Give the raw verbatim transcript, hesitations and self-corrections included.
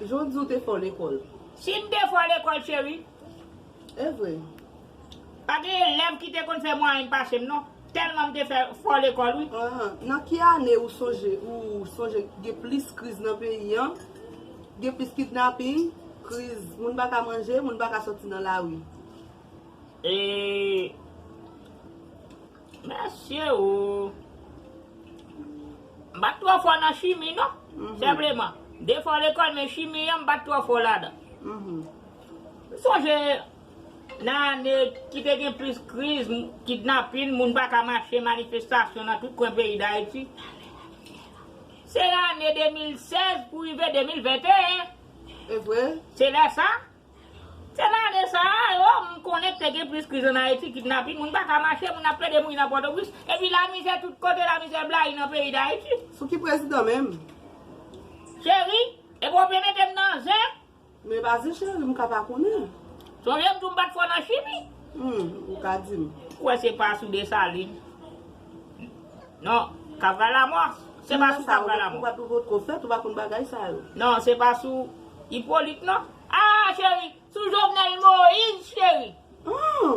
Jodi w te fò lekòl. Si m te fò lekòl, cheri, E vre. Pa gen elèv ki te konn fè mwayen pase m non. Tèlman m te fè fò lekòl, wi. Ahan. Nan ki ane ou sonje ou sonje gen plis kriz nan peyi an? Gen plis kidnaping, kriz, moun pa ka manje, moun pa ka soti nan lari. E mesye o. M pa t twò fò nan chimi non. Senpleman. M te fò lekòl, men chimi an m pa t twò fò ladan. M sonje nan ane ki te gen plis kriz, kidnapin, moun pa ka mache, manifestasyon nan tout kwen peyi Dayiti. Se ane de mil sèz pou rive de mil venteyen. E vre? Se lè sa. Se lane sa a yo, m konnen te gen plis kriz an Ayiti, kidnapin, moun pa ka mache, moun ap plede mouri nan Pòtoprens, epi lamizè tout kote, lamizè blayi nan peyi Dayiti. Sou ki prezidan menm? Cheri, epi w pe mete m nan zen. Men pa zen cheri, m ka pa konnen. Sonje m di w m pa t fò nan chimi. Hmm, ou ka di m. Kwè se pa sou Desalin. Non, Kavralamò. Se pa sou Kavralamò. Ou pa t ou potko fèt, ou pa konn bagay sa yo. Non, se pa sou Ipolit non. Ah, cheri, sou Jovenel Moïse, cheri. Oh!